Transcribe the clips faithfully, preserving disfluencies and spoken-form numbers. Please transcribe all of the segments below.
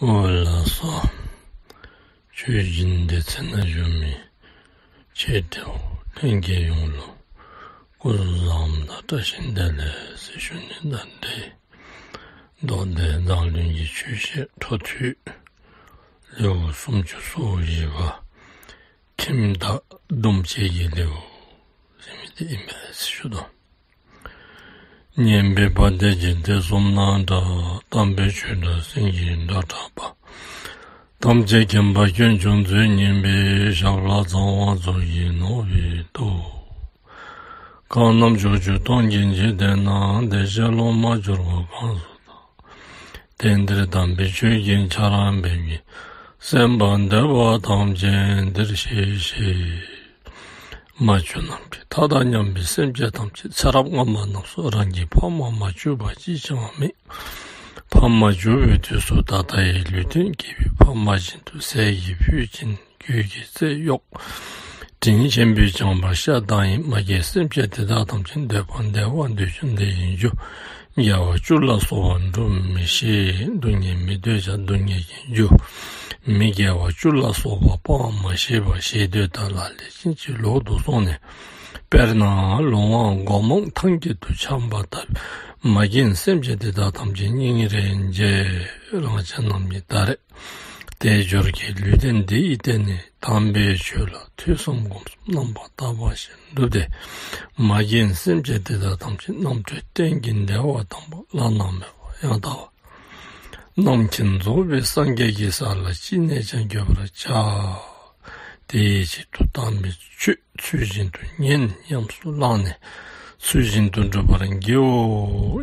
འོ་ལགས་སོ། ཆོས་སྦྱིན་སྡེ་ཚན་ནང་བཞུགས་མི་ཆེ་འབྲིང་ལྷན་རྒྱས་ཡོངས་ལུ་སྐུ་གཟུགས་བཟང་པོ་དང་བཀྲ་ཤིས་བདེ་ལེགས་ཟེར་ཞུ་ནི་དང་འབྲེལ། མདོ་སྡེ་མཛངས་བླུན་གྱི་ཆོས་བཤད་འཕྲོ་མཐུད་ལེའུ་སུམ་ཅུ་སོ་བཞི་པ། ཁྱིམ་བདག་སྡུམས་བྱེད་ཀྱི་ལེའུ་ཟེར་མི་འདི་ཨིན་པས་ཟེར་ཞུ་དོ། སྙན་པའི་བ་དན་འཇིག་རྟེན་གསུམ་ན་གྲགས། དམ་པའི་ཆོས་སྒྲ་སེང་གེའི་སྒྲ་བསྒྲགས་པ། ཐམས་ཅད་མཁྱེན་པ་སྐྱོན་ཆུང་མཛོད་བརྙེས་པའི། ཞབས་ལ་ཚངས་དབང་གཙུག་གི་ནོར་བུས་གཏུགས། གང་རྣམས་ཕྱོགས་བཅུ་སྟོང་གི་འཇིག་རྟེན་ན། བདེ་གཤེགས་སློབ་མར་གྱུར་པ་གང་སུ་དག། དེང་འདིར་དམ་པའི་ཆོས་ཀྱི་ཆར་འབེབས་ཀྱིས། གསན་པར་འདོད་པ་ཐམས་ཅད་འདིར་གཤེགས་ཤིག། མ་གྱུར་ནམ་མཁའི་མཐའ་དང་མཉམ་པའི་སེམས་ཅན་ཐམས་ཅད་ཚེ་རབས་སྔ་མ་རྣམས་སུ་རང་གི་ཕ་མར་མ་གྱུར་པ་གཅིག་ཀྱང་མེད། ཕ་མར་གྱུར་པའི་དུས་སུ་ད་ལྟ་ཡི་ལུས་རྟེན་བསྐྱེད་པའི་ཕ་མ་བཞིན་དུ་ཟས་ཀྱི་ཕུད་བྱིན། གོས་ཀྱི་རྩེས་གཡོགས། དྲིན་ཆེན་པོས་བསྐྱངས་པར་ཤ་སྟག་ཡིན། མ་རྒན་སེམས་ཅན་དེ་དག་ཐམས་ཅད་འདོད་པ་བདེ་བ་འདོད་ཀྱང་བདེ་བའི་རྒྱུ། དགེ་བ་བཅུ་ལ་སོགས་པ་སྒྲུབ་མི་ཤེས། སྡུག་བསྔལ་མི་འདོད་ཀྱང་སྡུག་བསྔལ་གྱི་རྒྱུ། མི་དགེ་བ་བཅུ་ལ་སོགས་པ་སྤང་མ་ཤེས་པར་ཞེ་འདོད་དང་ལག་ལེན་ཅན་གྱི་ལོག་ཏུ་སོང་ནས། དཔེར་ན་ལོང་བ་མགོ་མང་ཐང་དཀྱིལ་དུ་འཁྱམས་པ་ལྟ་བུའི་མ་རྒན་སེམས་ཅན་དེ་དག་ཐམས་ཅད་སྙིང་རེ་རྗེ། རང་ཅག་རྣམས་ཀྱིས་ད་རེས་དལ་འབྱོར་གྱི་ལུས་རྟེན་འདི་ཡི་སྟེང་ནས་དམ་པའི་ཆོས་ལ་ཐོས་བསམ་སྒོམ་གསུམ་རྣམ་པར་དག་པ་ཞིག་བསྒྲུབས་ཏེ། མ་རྒན་སེམས་ཅན་དེ་དག་ཐམས་ཅད་རྣམ་གྲོལ་གཏན་གྱི་བདེ་བ་དམ་པ་བླ་ན་མེད་པ་ཡང་དག་པ་རྣམ་མཁྱེན་རྫོགས་པའི་སངས་རྒྱས་ཀྱི་ས་ལ་ཅི་ནས་ཀྱང་འགོད་པར་བྱ། དེའི་ཆེད་དུ་དམ་པའི་ཆོས་ཚུལ་བཞིན་དུ་ཉན། ཉམས་སུ་བླངས་ནས་ཚུལ་བཞིན་དུ་བསྒྲུབ་པར་བགྱིའོ་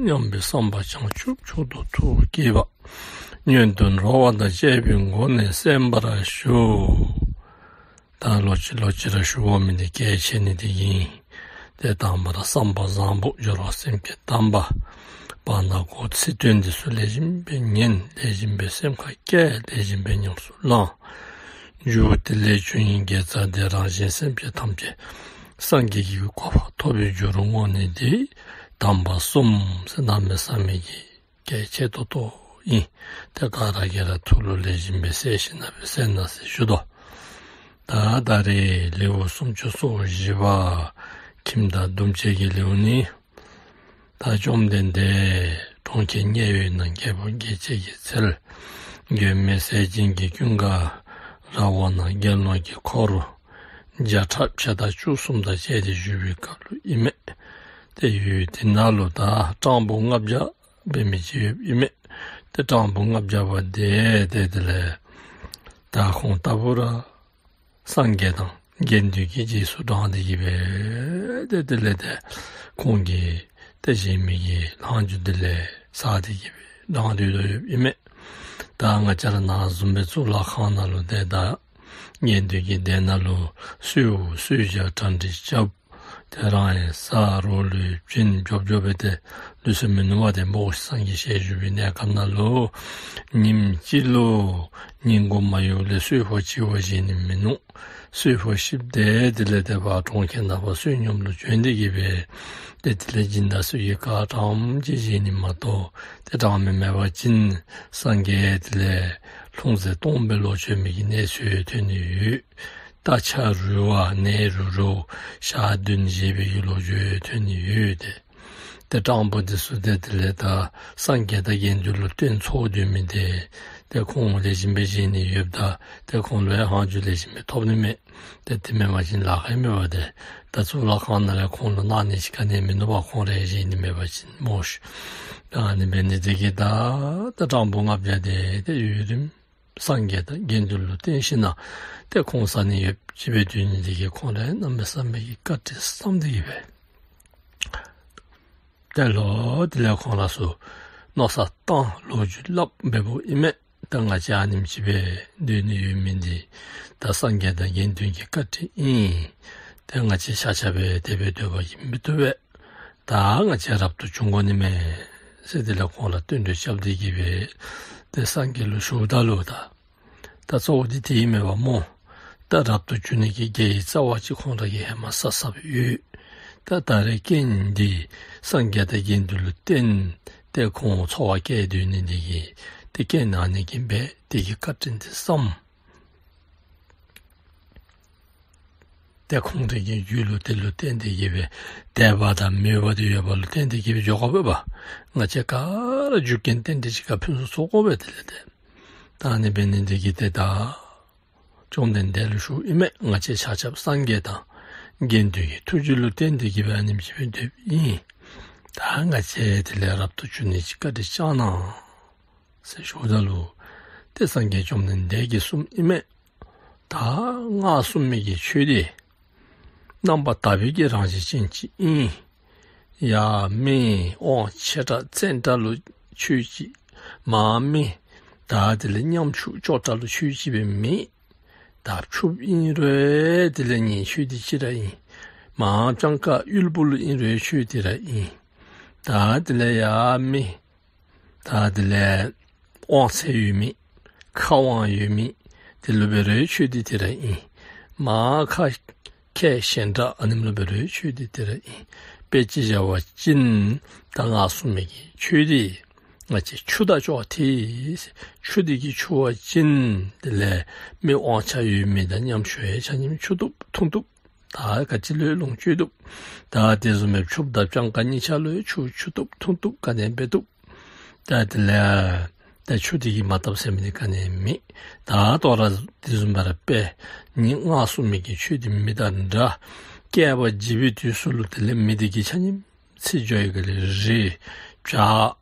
སྙམ་པའི་བསམ་པ་བྱང་ཆུབ་མཆོག་ཏུ་ཐུགས་བསྐྱེད་པ། སྔོན་དུ་རོལ་པ་དང་བཅས་པའི་སྒོ་ནས་གསན་པར་ཞུ། ད་ལོག་ཅི་ལོག་ཅི་ར་ཞུ་དགོ་མི་འདི་གལ་ཆེ་ནི་འདི་ཨིན། ཏེ་དང་པ་ར་བསམ་པ་བཟང་པོ་སྦྱོར་བ་སེམས་བསྐྱེད་དམ་པ། བར་ན་གོ་ཚིག་དོན་འདི་ཚུ་ལེགས་ཤོམ་སྦེ་ཉན། ལེགས་ཤོམ་སྦེ་སེམས་ཁར་བཀལ། ལེགས་ཤོམ་སྦེ་ཉམས་སུ་བླང་། མཇུག་དེ་ལས་ཆོས་དབྱིངས་དགེ་རྩ་འདི་རང་གཞན་སེམས་ཅན་ཐམས་ཅད་སངས་རྒྱས་ཀྱི་གོ་འཕང་ཐོབ་པའི་རྒྱུ་རུ་བསྔོ་ནི་འདི་དམ་པ་གསུམ་ཟེར་གནམ་མེད་ས་མེད་ཀྱི་གལ་ཆེ་ཏོག་ཏོ་ཨིན། ཏེ་ག་ར་གིས་ར་ཐུགས་ལུ་ལེགས་ཤོམ་སྦེ་གསལ་ཞིནམ་སྦེ་གསན་གནང་ཟེར་ཞུ་དོ། ད་ད་རེས་ལེའུ་སུམ་ཅུ་སོ་བཞི་པ་ཁྱིམ་བདག་སྡུམས་བྱེད་ཀྱི་ལེའུ་ནི། ད་བཅོམ་ལྡན་འདས་གྲོང་ཁྱེར་མཉན་ཡོད་ན་རྒྱལ་བུ་རྒྱལ་བྱེད་ཀྱི་ཚལ། མགོན་མེད་ཟས་སྦྱིན་གྱི་ཀུན་དགའ་ར་བ་ན་དགེ་སློང་གི་འཁོར་བརྒྱ་ཕྲག་ཕྱེད་དང་བཅུ་གསུམ་དང་བཅས་ཏེ་བཞུགས་པའི་སྐབས་ལུ་ཨིན་མས། ཏེ་ཡུལ་དེ་ནང་ལུ་ད་སྤྲང་པོ་ལྔ་བརྒྱ་འབད་མི་ཅིག་ཡོདཔ་ཨིན་མས། ཏེ་སྤྲང་པོ་ལྔ་བརྒྱ་པ་དེ་ཏེ་དེ་ལས་ད་ཁོང་ལྟ་བུ་ར་སངས་རྒྱས་དང་དགེ་འདུན་གྱི་རྗེས་སུ་འབྲངས་ཏེ་གི་སྦེ་ཏེ་དེ་ལས་ཏེ་ཁོང་གི་ཏེ་གཞན་མི་གི་ལྷག་མཇུག་དེ་ལས་བསགས་ཏེ་གི་སྦེ་འབྲངས་ཏེ་ཡོདཔ་ཨིན་མས། ད་ང་བཅས་ར་ནཱ་བཟུམ་སྦེ་གཙུག་ལག་ཁང་ནང་ལུ་ཏེ་ད་དགེ་འདུན་གྱི་སྡེ་ནང་ལུ་གསོལཝ་གསོལ་ཇ་གྲ་སྒྲིག་རྐྱབ། ཏེ་རང་ཡང་ཟ་རོགས་ལུ་བྱིན། འཇོབ་འཇོབ་སྦེ་ཏེ་ལུས་ས་མིན་ནུག་པ། ཏེ་འབོ་སངས་རྒྱས་ཞལ་བཞུགས་པའི་གནས་སྐབས་ནང་ལུ་ཉིནམ་གཅིག་ལུ་ཉིན་གུང་མ་ཡོལ་ལས་གསོལ་ཕོགས་གཅིག་བ་བཞེས་ནི་མིན་ནུག། གསོལ་ཕོགས་བཞེསཔ་དེ་དེ་ལས་ཏེ་ཕར་གྲོང་ཁྱེར་ནང་ཕར་བསོད་སྙོམས་ལུ་བྱོན་ཏེ་གི་སྦེ་ཏེ་དེ་ལས་སྦྱིན་བདག་ཚུ་གིས་ག་དྲངམ་ཅིག་བཞེས་ནི་མ་གཏོགས་ཏེ་དྲང་མི་མེད་པ་ཅིན་སངས་རྒྱས་དེ་ལས་ལྷུང་བཟེད་སྟོངམ་སྦེ་ལོག་བྱོན་མི་གི་གནས་ཚུལ་ཐོན་ནི་ཡོད། རྟ་ཆས་རུལ་བ་ནས་རུལ་རུལཝ་ཞག་བདུན་བཞེས་པའི་གི་ལོ་རྒྱུས་ཐོན་ནི་ཡོད་དེ། ཏེ་སྤྲང་པོ་འདི་ཚུ་ཏེ་དེ་ལས་ད་སངས་རྒྱས་དང་དགེ་འདུན་ལུ་བསྟེན་ཚོགས་སྡོད་མི་འདི་ཏེ་ཁོང་ལེགས་ཤོམ་སྦེ་བཞེས་ནི་ཡོདཔ་ད་ཏེ་ཁོང་ལུ་ཡང་ལྷག་མཇུག་ལེགས་ཤོམ་སྦེ་ཐོབ་ནི་མས། ཏེ་དེ་མེན་པ་ཅིན་ལཱ་ཁག་མེད་པ། ཏེ་ད་གཙུག་ལག་ཁང་ནང་ལས་ཁོང་ལུ་གནང་ནི་ཅིག་ག་ནི་མིན་ནུག་པ། ཁོང་ར་བཞེས་ནི་མེད་པ་ཅིན་སྨོ་ཤིག། ཨ་ནི་འབད་ནི་དེ་གིས་ད་ད་སྤྲང་པོ་ལྔ་བརྒྱ་དེ་ཏེ་ཡུན་རིངམོ་སངས་རྒྱས་དང་དགེ་འདུན་ལུ་བསྟེན་ཞིན་ན་ཏེ་ཁོང་ཟ་ནི་ཡོདཔ་ཅིག་སྦེ་སྡོད་ནི་དེ་གིས་ཁོང་ར་གནམ་མེད་ས་མེད་ཀྱི་བཀའ་དྲིན་བསམ་སྟེ་གི་སྦེ་ཏེ་ལོག་དེ་ལས་ཁོང་ར་ཚུ་མནོ་བསམ་བཏང་ལོ་རྒྱུས་སླབ་འབདཝ་ཨིན་མས། ད་ང་བཅས་ཨ་ནེམ་ཅིག་སྦེ་སྡོད་ནི་ཡོད་མི་འདི་ད་སངས་རྒྱས་དང་དགེ་འདུན་གྱི་བཀའ་དྲིན་ཨིན། ཏེ་ང་བཅས་ཆ་ཁྱབ་སྦེ་དེ་སྦེ་སྡོད་པ་གིས་མི་བཏུབ་པས། ད་ང་བཅས་རབ་ཏུ་བྱུང་དགོ་ནི་མས་ཟེར་དེ་ལས་ཁོང་ལུ་བསྟུན་གྲོས་རྐྱབ་སྟེ་གི་སྦེ་ཏེ་སངས་རྒྱས་ལུ་ཞུཝ་ད་ལུ་ད་ད་གཙོ་བོ་འདི་དེ་ཨིན་མས་པ་སྨོ། ད་རབ་ཏུ་བྱུང་ནི་གི་དགེ་བའི་རྩ་བ་ཅིག་ཁོང་ར་གིས་ཧེ་མ་བསགས་བསགསཔ་ཡོད། ད་ད་རེས་རྐྱེན་འདི་སངས་རྒྱས་དང་དགེ་འདུན་ལུ་བརྟེན་ཏེ་ཁོང་འཚོ་བ་སྐྱེལ་སྡོད་ནི་འདི་གིས་ ཏེ་རྐྱེན་ཨ་ནི་གིས་འབད་དེ་གི་བཀའ་དྲིན་དེ་བསམ། ཏེ་ཁོང་རའི་གི་རྒྱུད་ལུ་དེ་ལུ་བརྟེན་ཏེ་གི་སྦེ་དད་པ་དང་མོས་པ་དེ་ཡོད་པ་ལུ་བརྟེན་ཏེ་གི་སྦེ་འགྱོ་དགོ་པས་པ། ང་བཅས་ག་ར་རྒྱུ་རྐྱེན་རྟེན་འབྲེལ་གཅིག་ཁར་ཕུན་སུམ་ཚོགས་དགོ་པས། དེ་ལས་ཏེ་ད་ཨ་ནི་འབད་ནི་འདི་གིས་ཏེ་ད་བཅོམ་ལྡན་འདས་ལུ་ཞུཝ་ཨིན་མས། ང་བཅས་ཆ་ཁྱབ་སངས་རྒྱས་དང་དགེ་འདུན་གྱི་ཐུགས་རྗེ་ལུ་བརྟེན་ཏེ་གི་སྦེ་ཨ་ནེམ་ཅིག་སྦེ་སྡོདཔ་ཨིན། ད་ང་བཅས་དེ་ལས་རབ་ཏུ་བྱུང་ནི་ཅིག་བཀའ་དྲིན་བསྐྱང་གནང་ཟེར་ཞུཝ་ད་ལུ་ཏེ་སངས་རྒྱས་བཅོམ་ལྡན་འདས་ཀྱིས་གསུངམ་ཨིན་མས། ད་སྔགས་གསུམ་མའི་གི་ཆོས་འདི་རྣམ་པར་དག་པའི་གི་རང་བཞིན་ཅན་ཅིག་ཨིན། ཡང་མི་དབང་ཆེ་དྲགས་བཙན་དྲགས་ལུ་ཆོས་ཅིག་མ་མི་ད་དེ་ལས་ཉམ་ཆུང་སྐྱོ་དྲགས་ལུ་ཆོས་ཅིག་སྦེ་མེད། ད་ཕྱུགཔོ་ཨིན་རུང་དེ་ལས་ནི་ཆོས་འདི་གཅིག་ར་ཨིན། མ་སྤྱང་ཀ་དབུལ་པོ་ལུ་ཨིན་རུང་ཆོས་འདི་ར་ཨིན། ད་དེ་ལས་ཡང་མི་ད་དེ་ལས་དབང་ཚད་ཡོད་མི་ཁ་དབང་ཡོད་མི་དེ་ལུ་འབད་རུང་ཆོས་འདི་དེ་ར་ཨིན། མ་ཁ་མཁས་ཞན་དྲགས་ཨ་ནེམ་ལུ་འབད་རུང་ཆོས་འདི་དེ་ར་ཨིན། དཔེ་ཅིག་བཞག་པ་ཅིན་ད་སྔགས་གསུམ་མའི་གི་ཆོས་འདི་ང་བཅས་ཆུ་དང་ཅོག་འཐདཔ་ཨིན། ཆུ་འདི་གིས་འཁྱུ་བ་ཅིན་དེ་ལས་མི་དབང་ཆ་ཡོད་མི་དང་ཉམ་ཆུང་ཡང་ཆ་མཉམ་འཁྱུ་བཏུབ་འཐུང་བཏུབ། ད་ག་ཅི་ལུ་ལོངས་སྤྱོད་བཏུབ། ད་དེ་བཟུམ་སྦེ་ཕྱུགཔོ་དང་སྤྱང་ཀ་གཉིས་ཆ་ལུ་ཆུ་འཁྱུ་བཏུབ་འཐུང་བཏུབ་ག་ནི་འབད་བཏུབ། ད་དེ་ལས་ད་ཆུ་འདི་གིས་མ་བཏབ་ཟེར་མི་འདི་ག་ནི་མེད། ད་ལྟོ་ར་དེ་བཟུམ་སྦེ་ར་དཔེ་ནི་སྔགས་གསུམ་མའི་གི་ཆོས་འདི་མེ་དང་འདྲ། བསྐལ་པ་འཇིག་པའི་དུས་སུ་ལུ་དེ་ལས་མེ་འདི་གིས་ཆ་མཉམ་འཚིག་འགྱོ་ཡི་ག་ལས་རི་བྱག་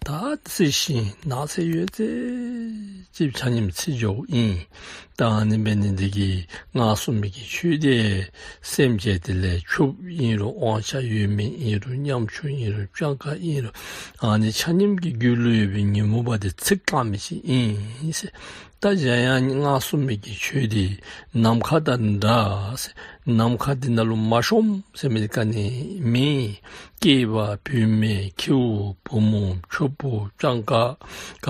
ད་རྩི་ཤིང་ནགས་ཚལ་ཡོད་ཚད་ཅིག་ཆ་མཉམ་འཚིག་འགྱོཝ་ཨིན། ད་ཨ་ནི་འབད་ནི་འདི་གིས་སྔགས་གསུམ་མའི་གི་ཆོས་འདི་སེམས་ཅན་དེ་ལས་ཕྱུགཔོ་ཨིན་རུང་དབང་ཆ་ཡོད་མི་ཨིན་རུང་ཉམ་ཆུང་ཨིན་རུང་སྤྱང་ཀ་ཨིན་རུང་ཨ་ནི་ཆ་མཉམ་གྱི་རྒྱུད་ལུ་ཡོད་པའི་ཉོན་མོངས་པ་དེ་ཚིག་བཀག་མི་ཅིག་ཨིན་ཟེར། ད་གཞན་ཡང་སྔགས་གསུམ་མའི་གི་ཆོས་འདི་ནམ་མཁའ་དང་འདྲ་ཟེར། ནམ་མཁའ་འདི་ནང་ལུ་མ་ཤོངམ་ཟེར་མི་འདི་ག་ནི་མེད། སྐྱེས་པ་བུད་མེད་ཁྱེའུ་བུ་མོ་ཕྱུགཔོ་སྤྱང་ཀ་ག་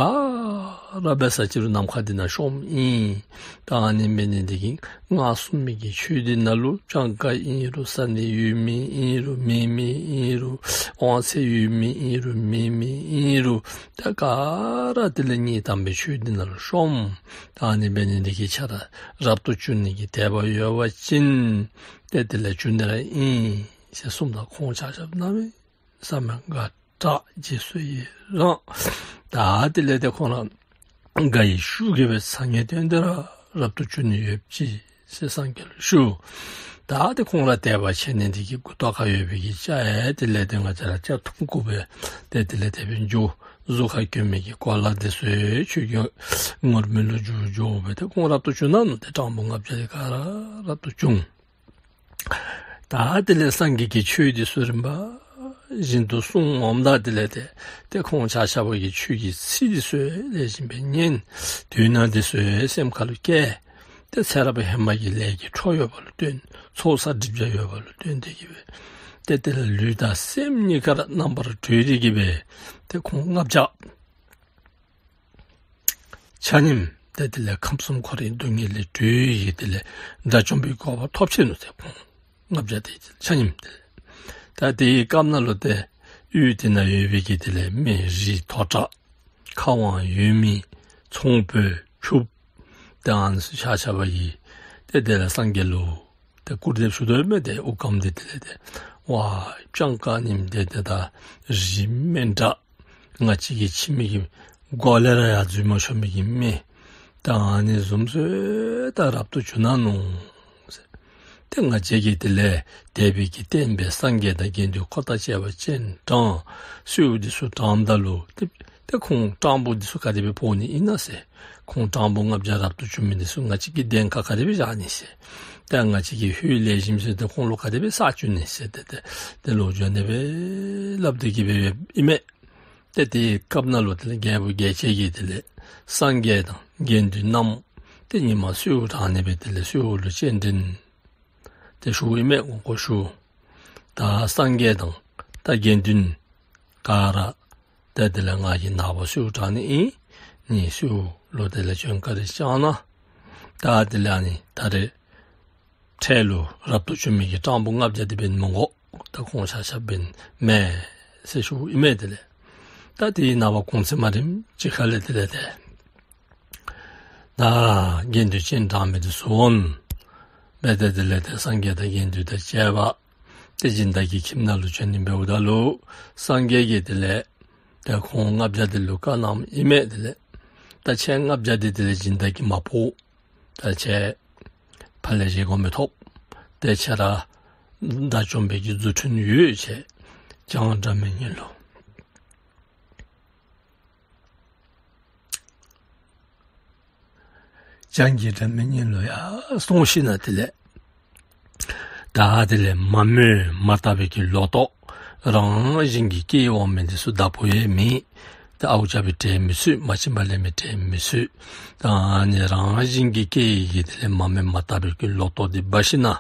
ར་འབད་ས་ཅི་རུང་ནམ་མཁའ་འདི་ནང་ཤོངམ་ཨིན། ད་ཨ་ནི་འབད་ནི་འདི་གིས་སྔགས་གསུམ་མའི་གི་ཆོས་འདི་ནང་ལུ་སྤྱང་ཀ་ཨིན་རུང་ས་གནས་ཡོད་མི་ཨིན་རུང་མེད་མི་ཨིན་རུང་དབང་ཚད་ཡོད་མི་ཨིན་རུང་མེད་མི་ཨིན་རུང་ད་ག་ར་དེ་ལས་སྙིང་དམ་པའི་ཆོས་འདི་ནང་ལུ་ཤོངམ། ད་ཨ་ནི་འབད་ནི་འདི་གིས་ཆ་ར་རབ་ཏུ་བྱུང་ནི་གི་དད་པ་ཡོད་པ་ཅིན་ཏེ་དེ་ལས་བྱུང་ནི་ར་ཨིན་ཟེར་གསུངམ་ད་ཁོང་ཆ་ཁྱབ་གནམ་མེད་ས་མེད་དགའ་དྲགས་རྗེས་སུ་ཡི་རང་། ད་དེ་ལས་ཏེ་ཁོང་ར་དགའ་བའི་ཤུགས་ཀྱིས་སྦེ་སངས་རྒྱས་བསྟན་ཏེ་ར་རབ་ཏུ་བྱུང་ནི་ཡོད་ཅི་ཟེར་སངས་རྒྱས་ལུ་ཞུ། ད་ཏེ་ཁོང་ར་དད་པ་ཆེ་ནི་འདི་གིས་མགུ་ཏོ་ཁར་ཡོད་པའི་གི་སྐྱ་ཡང་དེ་ལས་ཏེ་ང་བཅས་ར་སྐྱ་ཐུང་ཀུ་སྦེ་ཏེ་དེ་ལས་དེ་སྦེ་འགྱོ། གཟུགས་ཁར་གྱོན་མི་གི་གོ་ལ་འདི་ཚུ་ཆོས་གོས་ངུར་སྨྲིག་ལུ་འགྱུར་འགྱོ་སྦེ་ཏེ་ཁོང་རབ་ཏུ་བྱུང་ནུག། ཏེ་སྤྲང་པོ་ལྔ་བརྒྱ་འདི་ག་ར་རབ་ཏུ་བྱུང་། ད་དེ་ལས་སངས་རྒྱས་ཀྱི་ཆོས་འདི་ཚུ་རིམ་པ་བཞིན་དུ་གསུངམ་ད་དེ་ལས་ཏེ་ཏེ་ཁོང་ཆ་ཁྱབ་ཀྱིས་ཆོས་ཀྱི་ཚིག་འདི་ཚུ་ལེགས་ཤོམ་སྦེ་ཉན། དོན་འདི་ཚུ་སེམས་ཁ་ལུ་བསྐྱེད། ཏེ་ཚེ་རབས་ཧེ་མ་གི་ལས་ཀྱི་འཕྲོ་ཡོད་པ་ལུ་བརྟེན་ཚོགས་བསགས་སྒྲིབ་སྦྱང་ཡོད་པ་ལུ་བརྟེན་ཏེ་གི་སྦེ་ཏེ་དེ་ལས་ལུས་དང་སེམས་གཉིས་ཀ་ར་རྣམ་པར་གྲོལ་ཏེ་གི་སྦེ་ཏེ་ཁོང་ལྔ་བརྒྱ་ཆ་མཉམ་ཏེ་དེ་ལས་ཁམས་གསུམ་འཁོར་བའི་སྡུག་བསྔལ་ལས་གྲོལ་ཡི་དེ་ལས་དགྲ་བཅོམ་པའི་གོ་འཕང་ཐོབ་ཆི་ནུག་ཟེར། ཁོང་ལྔ་བརྒྱ་དེ་ཆ་མཉམ་དེ་ལས་ད་དེའི་སྐབས་ནང་ལུ་ཏེ་ཡུལ་དེ་ནང་ཡོད་པའི་གི་དེ་ལས་མི་རིགས་མཐོ་དྲགས་ཁ་དབང་ཡོད་མི་ཚོང་དཔོན་ཕྱུགཔོ་ཏེ་ཨ་ནི་ཚུ་ཆ་ཁྱབ་ཀྱིས་ཏེ་དེ་ལས་སངས་རྒྱས་ལུ་ཏེ་སྐུར་འདེབས་ཞུ་དོ་མས། ཏེ་དབུ་སྐམ་སྟེ་དེ་ལས་ཏེ་ཝ་སྤྱང་ཀ་ཨ་ནེམ་ཏེ་ཏེ་ད་རིགས་དམན་དྲགས་ང་བཅས་ཀྱི་ཁྱིམ་གྱི་སྒོ་ལས་ར་ཡར་འཛུལ་མ་ཆོག་མི་གི་མི་ད་ཨ་ནི་བཟུམ་ཚུ་ད་རབ་ཏུ་བྱུང་ནུག་ཟེར། ཏེ་ང་བཅས་ཀྱིས་དེ་ལས་དད་པའི་གི་བསྟན་པའི་སངས་རྒྱས་དང་དགེ་འདུན་འཁོར་དང་བཅས་པ་སྤྱན་དྲངས། གསོལཝ་འདི་ཚུ་དྲངམ་ད་ལུ་ཏེ་ཏེ་ཁོང་སྤྲང་པོ་འདི་ཚུ་ག་དེ་སྦེ་འབོ་ནི་ཨིན་ན་ཟེར། ཁོང་སྤྲང་པོ་ལྔ་བརྒྱ་རབ་ཏུ་བྱུང་མི་འདི་ཚུ་ང་བཅས་ཀྱིས་གདན་ཁར་ག་དེ་སྦེ་བཞག་ནི་ཟེར། ཏེ་ང་བཅས་ཀྱིས་ཧུད་ལེགས་ཤོམ་ཟེར་ཏེ་ཁོང་ལུ་ག་དེ་སྦེ་བསགས་བཅུག་ནི་ཟེར་ཏེ་ཏེ་ཏེ་ལོ་རྒྱུས་ཨ་ནི་སྦེ་སླབ་སྟེ་གི་སྦེ་ཡོདཔ་ཨིན་མས། ཏེ་དེའི་སྐབས་ནང་ལུ་དེ་ལས་རྒྱལ་བུ་རྒྱལ་བྱེད་ཀྱིས་དེ་ལས་སངས་རྒྱས་དང་དགེ་འདུན་རྣམས་ཏེ་ཉིན་མ་གསོལཝ་དྲང་ནི་སྦེ་དེ་ལས་གསོལཝ་ལུ་སྤྱན་འདྲེན་ཏེ་ཞུཝ་ཨིན་མས། དགོངས་སྐོར་ཞུ། ད་སངས་རྒྱས་དང་ད་དགེ་འདུན་ག་ར་ཏེ་དེ་ལས་ང་གིས་ནངས་པ་གསོལཝ་དྲང་ནི་ཨིན། ངེའི་གསོལཝ་ལུ་དེ་ལས་བྱོན་བཀའ་དྲིན་བསྐྱང་གནང་། ད་དེ་ལས་ཨ་ནི་ད་རེས་འཕྲལ་ལུ་རབ་ཏུ་བྱུང་མི་གི་སྤྲང་པོ་ལྔ་བརྒྱ་དེ་འབད་ནི་མི་དགོ། ད་ཁོང་ཆ་ཁྱབ་འབད་ནི་མེད་ཟེར་ཞུཝ་ཨིན་མས། དེ་ལས་ ད་དེའི་ནངས་པ་གུང་ཚིགས་མ་རིམ་ཅིག་ཁ་ལས་དེ་ལས་ཏེ་ད་དགེ་འདུན་སྤྱན་དྲངས་མི་འདི་ཚུ་འོང་། འབད་དེ་དེ་ལས་ཏེ་སངས་རྒྱས་དང་དགེ་འདུན་དང་བཅས་པ་ཏེ་སྦྱིན་བདག་གི་ཁྱིམ་ནང་ལུ་བྱོན་ནི་འབདཝ་ད་ལུ་སངས་རྒྱས་ཀྱིས་དེ་ལས་ཏེ་ཁོང་ལྔ་བརྒྱ་དེ་ལུ་བཀའ་གནངམ་ཨིན་མས། དེ་ལས་ད་ཁྱེད་ལྔ་བརྒྱ་འདི་དེ་ལས་སྦྱིན་བདག་གིས་མ་ཕོག། ད་ཁྱེད་ཕར་ལས་བཞེས་སྒོ་མི་ཐོབ། ཏེ་ཁྱེད་ར་དགྲ་བཅོམ་པའི་གི་རྫུ་འཕྲུལ་ཡོད། ཁྱེད་བྱང་སྒྲ་མི་སྙན་ལུ་བྱང་གི་སྒྲ་མི་སྙན་ལུ་ཡར་སོང་ཞིནམ་དེ་ལས་ད་དེ་ལས་མ་རྨོས་མ་བཏབ་པའི་གི་ལོ་ཏོག་རང་བཞིན་གྱིས་སྐྱེ་འོང་མི་འདི་ཚུ་བདག་པོ་ཡང་མེད། ད་ཨའུ་ཅག་སྦེ་སྤྲོད་མི་ཚུགས། མ་བྱིན་པ་ལེན་མི་སྤྲོད་མི་ཚུགས། ད་ཨ་ནི་རང་བཞིན་གྱིས་སྐྱེ་ཡི་གི་དེ་ལས་མ་རྨོས་མ་བཏབ་པའི་གི་ལོ་ཏོག་འདི་འབག་ཞིནམ་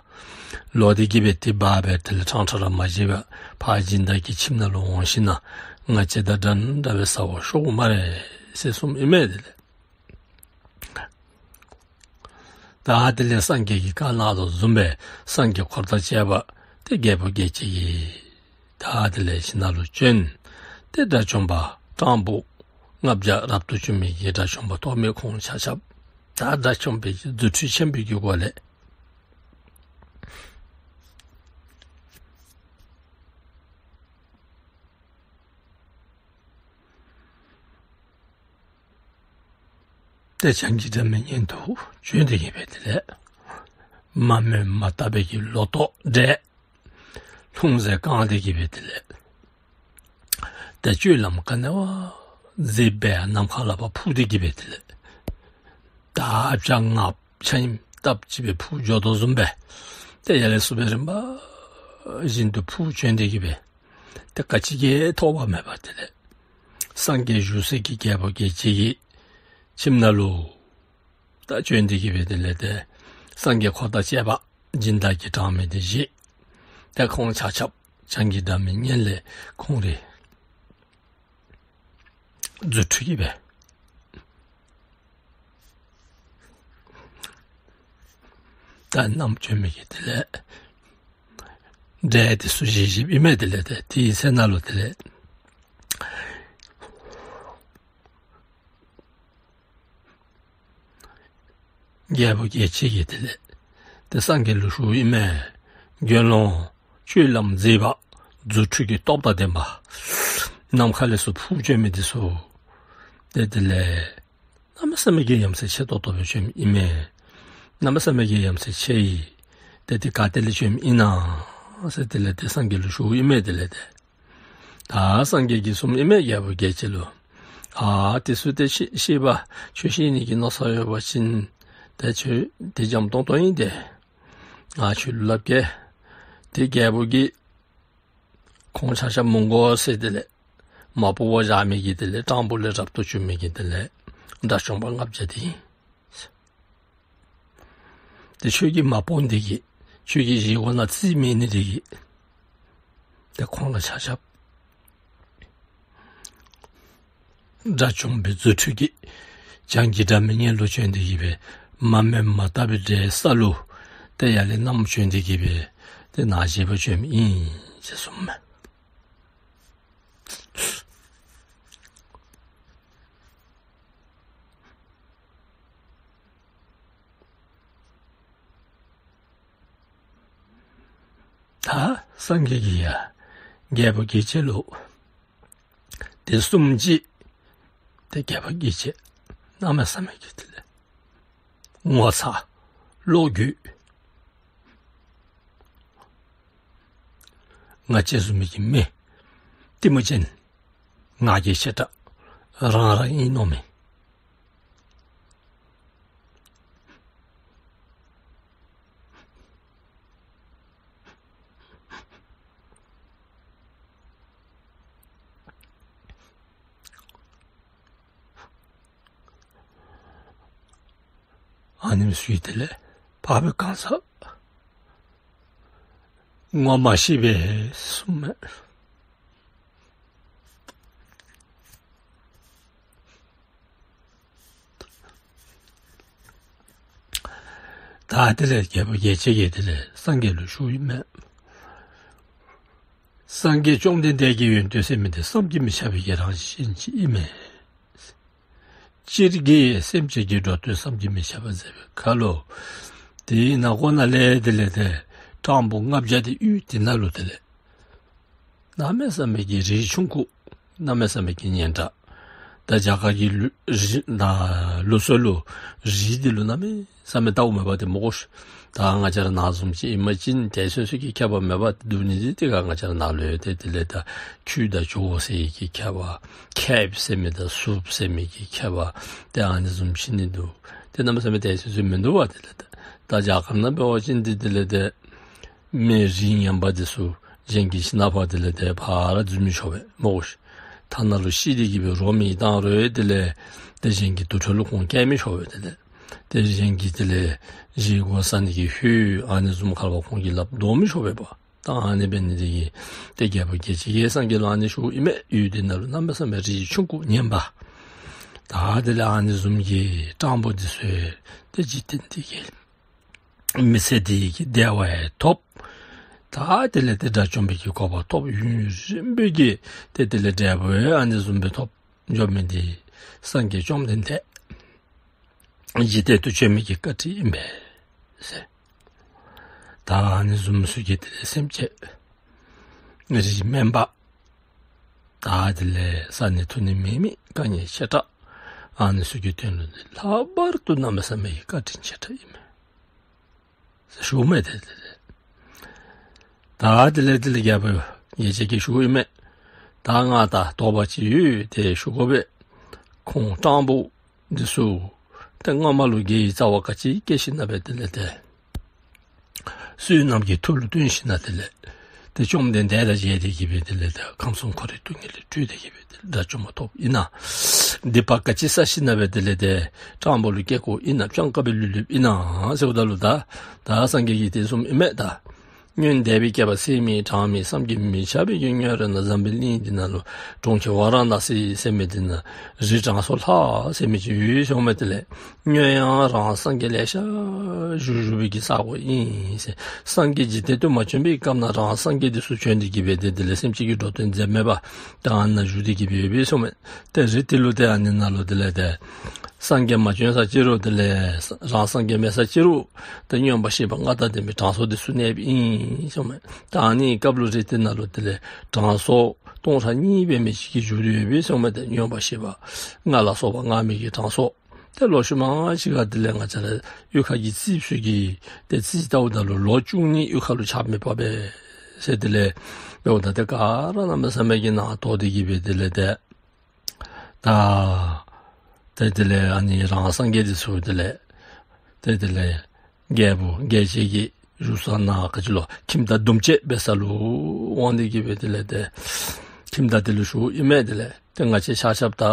ལོ་འདི་གིས་སྦེ་དེ་འབག་སྦེ་དེ་ལས་ཕྲང་ཕྲང་ར་མ་བཞེས་པར་ཕར་སྦྱིན་བདག་གི་ཁྱིམ་ནང་ལུ་འོང་ཞིནམ་ང་བཅས་དང་འདྲན་འདྲ་སྦེ་ཟ་བར་ཤོག་སྨ་རེ་ཟེར་གསུངམ་ཨིན་མས། དེ་ལས་ད་དེ་ལས་སངས་རྒྱས་ཀྱིས་བཀའ་གནང་དོ་བཟུམ་སྦེ་སངས་རྒྱས་འཁོར་དང་བཅས་པ་ཏེ་རྒྱལ་བུ་རྒྱལ་བྱེད་ཀྱིས་ད་དེ་ལས་ཁྱིམ་ནང་ལུ་བྱོན། ཏེ་དགྲ་བཅོམ་པ་སྤྲང་པོ་ལྔ་བརྒྱ་རབ་ཏུ་བྱུང་མི་གི་དགྲ་བཅོམ་པ་ཐོབ་མི་ཁོང་ཆ་ཁྱབ་ད་དགྲ་བཅོམ་པའི་རྫུ་འཕྲུལ་ཆེན་པོའི་གི་སྒོ་ལས་ཏེ་བྱང་གི་སྒྲ་མི་སྙན་དུ་བྱོན་ཏེ་གི་སྦེ་དེ་ལས་མ་རྨོས་མ་བཏབ་པའི་གི་ལོ་ཏོག་འབྲས་ལྷུང་བཟེད་བཀང་སྟེ་གི་སྦེ་དེ་ལས་ཏེ་སྤྱོད་ལམ་ག་ནི་བ་མཛེས་པའི་ནམ་མཁའ་ལས་ཕར་འཕུར་ཏེ་གི་སྦེ་དེ་ལས་ད་ཨ་བྱ་ང་ཆ་ཡིམ་སྟབས་ཅིག་སྦེ་འཕུར་འགྱོ་དོ་བཟུམ་སྦེ་ཏེ་ཡར་ལས་ཚུར་སྦེ་རིམ་པ་བཞིན་དུ་འཕུར་བྱོན་ཏེ་གི་སྦེ་ཏེ་ག་ཅི་གིས་ཐོགས་པ་མེད་པར་དེ་ལས་སངས་རྒྱས་བཞུགས་སའི་གི་རྒྱལ་བུ་རྒྱལ་བྱེད་ཀྱི་ཁྱིམ་ནང་ལུ་ད་བྱོན་ཏེ་གི་སྦེ་དེ་ལས་ཏེ་སངས་རྒྱས་འཁོར་དང་བཅས་པ་སྦྱིན་བདག་གིས་དྲངས་མི་འདི་བཞེས། ཏེ་ཁོང་ཆ་ཁྱབ་བྱང་གི་སྒྲ་མི་སྙན་ལས་ཁོང་རའི་རྫུ་འཕྲུལ་གྱིས་སྦེ་ད་བསྣམས་བྱོན་མི་གི་དེ་ལས་འབྲས་དེ་ཚུ་བཞེས་བཞེསཔ་ཨིན་མས། དེ་ལས་ཏེ་དེའི་ཚེ་ནང་ལུ་དེ་ལས་རྒྱལ་བུ་རྒྱལ་བྱེད་ཀྱིས་དེ་ལས་ཏེ་སངས་རྒྱས་ལུ་ཞུཝ་ཨིན་མས། དགེ་སློང་སྤྱོད་ལམ་མཛེས་པ་རྫུ་འཕྲུལ་གྱི་སྟོབས་དང་ལྡན་པ་ནམ་མཁའ་ལས་ཚུར་འཕུར་བྱོན་མི་འདི་ཚུ་ཏེ་དེ་ལས་གནམ་མེད་ས་མེད་ཀྱི་ཡ་མཚན་ཆེ་ཏོག་ཏོ་སྦེ་བྱོནམ་ཨིན་མས། གནམ་མེད་ས་མེད་ཀྱི་ཡ་མཚན་ཆེ་ཡི། ཏེ་དེ་ག་ཏེ་ལས་བྱོནམ་ཨིན་ན་ཟེར་དེ་ལས་ཏེ་སངས་རྒྱས་ལུ་ཞུཝ་ཨིན་མས། དེ་ལས་ཏེ་ད་སངས་རྒྱས་ཀྱིས་གསུངམ་ཨིན་མས། རྒྱལ་བུ་རྒྱལ་བྱེད་ལུ། ཨ་དེ་ཚུ་ཏེ་ཤེས་ཤེས་པ་ཁྱོད་ཤེས་ནི་གི་མནོ་བསམ་ཡོད་པ་ཅིན་ཏེ་ཁྱོད་དེ་འཇམ་ཏོང་ཏོ་ཨིན། ཏེ་ང་ཁྱོད་ལུ་སླབ་གེ། ཏེ་རྒྱལ་བུ་གིས་ཁོང་ཆ་ཁྱབ་མི་དགོ་ཟེར་དེ་ལས་མ་འབོ་བར་བཞག་མི་གི་དེ་ལས་སྤྲང་པོ་ལས་རབ་ཏུ་བྱུང་མི་གི་དེ་ལས་དགྲ་བཅོམ་པ་ལྔ་བརྒྱ་དེ་ཨིན། ཏེ་ཁྱོད་ཀྱིས་མ་འབོ་ནི་དེ་གིས་ཁྱོད་ཀྱི་བཞེས་སྒོ་ནང་རྩིས་མེད་ནི་དེ་གིས་ཏེ་ཁོང་ལུ་ཆ་ཁྱབ་དགྲ་བཅོམ་པའི་རྫུ་འཕྲུལ་གྱིས་བྱང་གི་སྒྲ་མི་སྙན་ལུ་བྱོན་ཏེ་གི་སྦེ་མ་རྨོས་མ་བཏབ་པའི་འབྲས་ས་ལུ་ཏེ་ཡར་ལས་བསྣམས་བྱོན་ཏེ་གི་སྦེ་ཏེ་ནཱ་བཞེས་པར་བྱོནམ་ཨིན་ཟེར་གསུངམ་མས། ད་སངས་རྒྱས་ཀྱིས་ཡང་རྒྱལ་བུ་རྒྱལ་བྱེད་ལུ་དེ་གསུངམ་ཅིག་ཏེ་རྒྱལ་བུ་རྒྱལ་བྱེད་གནམ་མེད་ས་མེད་ཀྱི་དེ་ལས་ངོ་ཚ་བློ་འགྱོད་ང་བཅས་བཟུམ་མའི་གི་མི་གཏི་མུག་ཅན་ང་རྒྱལ་ཆེ་དྲགས་རང་རང་ཨིན་མནོ་མི། ཨ་ནེམ་ཚུ་གིས་དེ་ལས་འཕགས་པའི་གང་ཟག་ངོ་མ་ཤེས་པས་གསུངམ་མས། ད་དེ་ལས་རྒྱལ་བུ་རྒྱལ་བྱེད་ཀྱིས་དེ་ལས་སངས་རྒྱས་ལུ་ཞུཝ་ཨིན་མས། སངས་རྒྱས་བཅོམ་ལྡན་འདས་ཀྱི་ཡོན་ཏན་ཟེར་མི་འདི་བསམ་གྱིས་མི་ཁྱབ་པའི་གི་རང་བཞིན་ཅིག་ཨིན་མས། སྤྱིར་གྱིས་སེམས་ཅན་གྱི་འགྲོ་དོན་བསམ་གྱིས་མི་ཁྱབ་པ་མཛད་པའི་ཁར་ལུ། དེའི་ནང་ཁོངས་ནང་ལས་དེ་ལས་ཏེ་སྤྲང་པོ་ལྔ་བརྒྱ་དེ་ཡོད། དེ་ནང་ལུ་དེ་ལས་གནམ་མེད་ས་མེད་ཀྱི་རིགས་ཆུང་ཀུ། གནམ་མེད་ས་མེད་ཀྱི་སྙན་གྲགས། ད་རྒྱ་གར་གྱི་ལུགས་རིགས་ད་ལུགས་སྲོལ་ལུ་རིགས་འདི་ལུ་གནམ་མེད་ས་མེད་ལྟཝ་མེད་པ་དེ་སྨོ་གོ་ཤིག། ད་ང་བཅས་ར་ནཱ་བཟུམ་ཅིག་ཨིན་པ་ཅིན་ཏེ་སོ་སོ་གི་ཁྱད་པར་མེད་པ་འདུག་ནི་འདི་ཏེ་ག་ང་བཅས་ར་ནཱ་ལུ་ཡོད་དེ། དེ་ལས་ད་ཁྱུ་དང་ཇོ་བོ་ཟེར་གྱི་ཁྱད་པར། ཁེབ་ཟེར་མི་དང་སུབ་ཟེར་མི་གི་ཁྱད་པར། ཏེ་ཨ་ནི་བཟུམ་ཅིག་ནི་འདུག། ཏེ་གནམ་མེད་ས་མེད་ཏེ་སོ་སོ་མིན་འདུག་པ། དེ་ལས་ད་ད་རྒྱ་གར་ནང་འབད་བ་ཅིན་འདི་དེ་ལས་ཏེ་མི་རིགས་ངན་པ་འདི་ཚུ་གཞན་གྱི་ཁྱིམ་ནང་ཕར་དེ་ལས་ཏེ་ཕར་འཛུལ་མི་ཆོག་པས་སྨོ་གོ་ཤིག། ཐ་ན་ལུ་ཤི་སྟེ་གི་སྦེ་རོ་མེ་བཏང་རུང་དེ་ལས་ཏེ་གཞན་གྱི་དུར་ཁྲོད་ལུ་ཁོང་བསྐྱལ་མི་ཆོག་པས། དེ་ལས་ཏེ་གཞན་གྱི་དེ་ལས་བཞེས་སྒོ་བཟའ་ནི་གི་ཧོད་ཨ་ནི་བཟུམ་ཁར་ཕར་ཁོང་གི་ལགཔ་འདོགས་མི་ཆོག་པས་པ། ད་ཨ་ནི་འབད་ནི་དེ་གིས་ཏེ་རྒྱལ་བུ་རྒྱལ་བྱེད་ཀྱིས་སངས་རྒྱས་ལུ་ཨ་ནི་ཞུཝ་ཨིན་མས། ཡུལ་འདི་ནང་ལུ་གནམ་མེད་ས་མེད་རིགས་ཆུང་ཀུ་ངན་པ། ད་དེ་ལས་ཨ་ནི་བཟུམ་གྱི་སྤྲང་པོ་འདི་ཚུ་ཏེ་འཇིག་རྟེན་འདི་གི་མི་ཚེ་འདི་གི་བདེ་བ་ཡང་ཐོབ། ད་དེ་ལས་ཏེ་དགྲ་བཅོམ་པའི་གི་གོ་འཕང་ཐོབ། ཡུན་རིང་པོའི་གི་ཏེ་དེ་ལས་འབྲས་བུ་ཡང་ཨ་ནི་བཟུམ་སྦེ་ཐོབ་འགྱོ་མི་འདི་སངས་རྒྱས་བཅོམ་ལྡན་འདས་འཇིག་རྟེན་དུ་བྱོན་མི་གི་བཀའ་དྲིན་ཨིན་པས་ཟེར། ད་ཨ་ནི་བཟུམ་ཚུ་གི་དེ་ལས་སེམས་ཅན་རིགས་དམན་པ། ད་དེ་ལས་བཟའ་ནི་འཐུང་ནི་མེད་མི་དཀའ་ངལ་ཆེ་དྲགས། ཨ་ནི་ཚུ་གི་དོན་ལུ་ནི་ལྷག་པར་དུ་གནམ་མེད་ས་མེད་ཀྱི་བཀའ་དྲིན་ཆེ་དྲགས་ཨིན་མས་ཟེར་ཞུཝ་མས། ཏེ་དེ་ལས་ད་དེ་ལས་དེ་ལས་རྒྱལ་བུ་རྒྱལ་བྱེད་ཀྱིས་ཞུཝ་ཨིན་མས། ད་ང་ད་དོགས་པ་ཅིག་ཡོད་དེ་ཞུ་དགོ་པས། ཁོང་སྤྲང་པོ་འདི་ཚུ་ཏེ་སྔ་མ་ལུ་དགེ་བའི་རྩ་བ་ག་ཅི་བསྐྱེད་ཞིནམ་ལས་དེ་ལས་ཏེ་བསོད་ནམས་ཀྱི་མཐུ་ལུ་བརྟེན་ཞིནམ་ལས་དེ་ལས་ཏེ་བཅོམ་ལྡན་འདས་དང་མཇལ་ཏེ་གི་སྦེ་དེ་ལས་ཏེ་ཁམས་གསུམ་འཁོར་བའི་སྡུག་བསྔལ་ལས་གྲོལ་ཏེ་གི་སྦེ་དེ་ལས་དགྲ་བཅོམ་པ་ཐོབ་ཨིན་ན། སྡིག་པ་ག་ཅི་བསགས་ཞིནམ་ལས་དེ་ལས་ཏེ་སྤྲང་པོ་ལུ་སྐྱེ་དགོཔ་ཨིན་ན། སྤྱང་ཀ་སྦེ་ལུས་ལུསཔ་ཨིན་ན་ཟེརཝ་ད་ལུ་ད་ད་སངས་རྒྱས་ཀྱིས་དེ་གསུངམ་ཨིན་མས། ད་སྔོན་འདས་པའི་བསྐལ་པ་ཚད་མེད་གྲངས་མེད་བསམ་གྱིས་མི་ཁྱབ་པའི་གི་སྔོན་རོལ་ན་འཛམ་བུའི་གླིང་འདི་ནང་ལུ་གྲོང་ཁྱེར་ཝཱ་ར་ཎཱ་སི་ཟེར་མི་འདི་ནང་རི་དྲང་སྲོང་ལྷ་ཟེར་མི་ཅིག་ཡོད་ཟེརཝ་མས། དེ་ལས་སྔོན་ཡང་རང་སངས་རྒྱས་ལེ་ཤ་བཞུགས་བཞུགས་པའི་གི་ས་གོ་ཨིན་ཟེར། སངས་རྒྱས་འཇིག་རྟེན་དུ་མ་བྱོན་པའི་སྐབས་ན་རང་སངས་རྒྱས་འདི་ཚུ་བྱོན་ཏེ་གི་སྦེ་ཏེ་དེ་ལས་སེམས་ཅན་གྱི་འགྲོ་དོན་མཛད་མི་པ་ད་ཨ་ནཱ་བཞུགས་ཏེ་གི་སྦེ་ཡོད་པས་ཟེརཝ་མས། ཏེ་རི་དེ་ལུ་ཏེ་ཨ་ནི་ནང་ལུ་དེ་ལས་ཏེ་སངས་རྒྱས་མ་བྱོན་ས་ཅིག་རུང་དེ་ལས་རང་སངས་རྒྱས་མེད་ས་ཅིག་རུང་ཏེ་མངོན་པར་ཤེས་པ་ལྔ་དང་ལྡན་པའི་དྲང་སྲོང་འདི་ཚུ་གནསཔ་ཨིན་ཟེརཝ་མས། ད་ཨ་ནི་སྐབས་ལུ་རི་དེ་ནང་ལུ་དེ་ལས་དྲང་སྲོང་སྟོང་ཕྲག་གཉིས་འབད་མི་ཅིག་གིས་བཞུགས་ཏེ་ཡོད་པས་ཟེརཝ་མས། ཏེ་མངོན་པར་ཤེས་པ་ལྔ་ལ་སོགས་པ་མངའ་མི་གི་དྲང་སྲོང་ཏེ་ལོག་ཤུལ་མ་ཅིག་ཁར་དེ་ལས་ང་བཅས་ར་གཡུས་ཁ་གི་རྩིསཔ་ཚུ་གིས་ཏེ་རྩིས་བལྟཝ་ད་ལུ་ལོ་བཅུ་གཉིས་གཡུས་ཁ་ལུ་ཆགས་མི་བབས་པས་ཟེར། དེ་ལས་འབདཝ་ད་ཏེ་ག་ར་གནམ་མེད་ས་མེད་ཀྱི་ནང་དོགས་ཏེ་གི་སྦེ་དེ་ལས་ཏེ་ད་ཏེ་དེ་ལས་ཨ་ནི་རང་སངས་རྒྱས་འདི་ཚུ་དེ་ལས་ཏེ་དེ་ལས་རྒྱལ་བུ་རྒྱལ་བྱེད་ཀྱི་བཞུགས་ས་ནང་ག་ཅི་ལོ་ཁྱིམ་བདག་སྡུམས་བྱེད་འབད་ས་ལུ་འོང་སྟེ་གི་སྦེ་དེ་ལས་ཏེ་ཁྱིམ་བདག་དེ་ལུ་ཞུཝ་ཨིན་མས། དེ་ལས་ཏེ་ང་བཅས་ཆ་ཁྱབ་ད་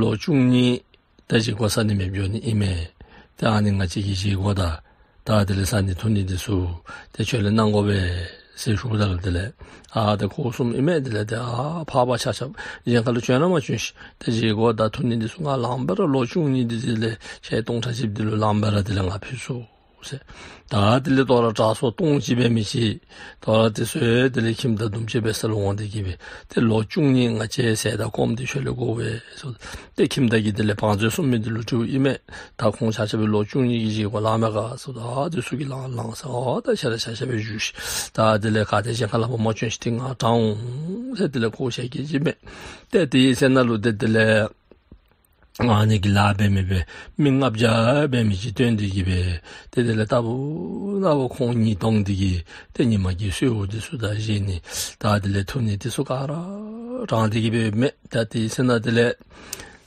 ལོ་བཅུ་གཉིས་ད་བཞེས་སྒོ་བཟའ་ནི་མེདཔ་འགྱོ་ནི་ཨིན་མས། ཏེ་ཨ་ནི་ང་བཅས་ཀྱི་བཞེས་སྒོ་དང་ད་དེ་ལས་བཟའ་ནི་འཐུང་ནི་འདི་ཚུ་ཏེ་ཁྱོད་ལས་གནང་དགོ་པས་ཟེར་ཞུཝ་ད་ལུ་དེ་ལས་ཨ་ཏེ་ཁོ་གསུངམ་ཨིན་མས། དེ་ལས་ཏེ་ཨ་འཕགས་པ་ཆ་ཁྱབ་གཞན་ཁ་ལུ་བྱོན་ན་མ་བྱོན་ཤིག། ཏེ་བཞེས་སྒོ་དང་འཐུང་ནི་འདི་ཚུ་ང་ལངམ་སྦེ་ར་ལོ་བཅུ་གཉིས་འདི་དེ་ལས་ཁྱེད་སྟོང་ཕྲག་བཞིཔ་འདི་ལུ་ལངམ་སྦེ་ར་དེ་ལས་ང་ཕུལ་ཚུགས་ཟེར། ད་དེ་ལས་དོ་རུང་དྲང་སྲོང་སྟོང་གཅིག་འབད་མི་ཅིག་དོ་རུང་དེ་ཚུ་དེ་ལས་ཁྱིམ་བདག་སྡུམས་བྱེད་འབད་ས་ལུ་འོང་སྟེ་གི་སྦེ་ཏེ་ལོ་བཅུ་གཉིས་ང་བཅས་ཟས་དང་སྐོམ་འདི་ཁྱོད་ལས་དགོ་པས་ཟེར། ཏེ་ཁྱིམ་བདག་གིས་དེ་ལས་བང་མཛོད་སྲུང་མི་འདི་ལུ་དྲིཝ་ཨིན་མས། ད་ཁོང་ཆ་ཁྱབ་སྦེ་ལོ་བཅུ་གཉིས་ཀྱི་བཞེས་སྒོ་ལངམ་མས་ག་ཟེརཝ་ད་ཨ་དེ་ཚུ་གིས་ལངས་ལངས་ཟེར། ཨ་ད་ཁྱེད་ར་ཆ་ཁྱབ་སྦེ་བཞུགས་ཤིག། ད་དེ་ལས་ག་ཏེ་གཞན་ཁ་ལུ་ཕར་མ་བྱོན་ཤིག། ཏེ་ང་དྲང་འོང་ཟེར་དེ་ལས་ཁོ་ཞལ་གྱིས་བཞེས་མས། ཏེ་དེའི་ཚེ་ནང་ལུ་ཏེ་དེ་ལས་ཨ་ནི་གི་ལཱ་འབད་མི་སྦེ་མི་ལྔ་བརྒྱ་འབད་མི་ཅིག་བཏོན་ཏེ་གི་སྦེ་ཏེ་དེ་ལས་ལྟ་བུ་ལྟ་བུ་ཁོང་ཉིས་སྟོང་འདི་གིས་ཏེ་ཉི་མ་གི་གསོལཝ་འདི་ཚུ་དང་བཞེས་ནི་ད་དེ་ལས་འཐུང་ནི་འདི་ཚུ་ག་ར་དྲངས་ཏེ་གི་སྦེ་མས། ད་དེའི་ཚེ་ནང་དེ་ལས་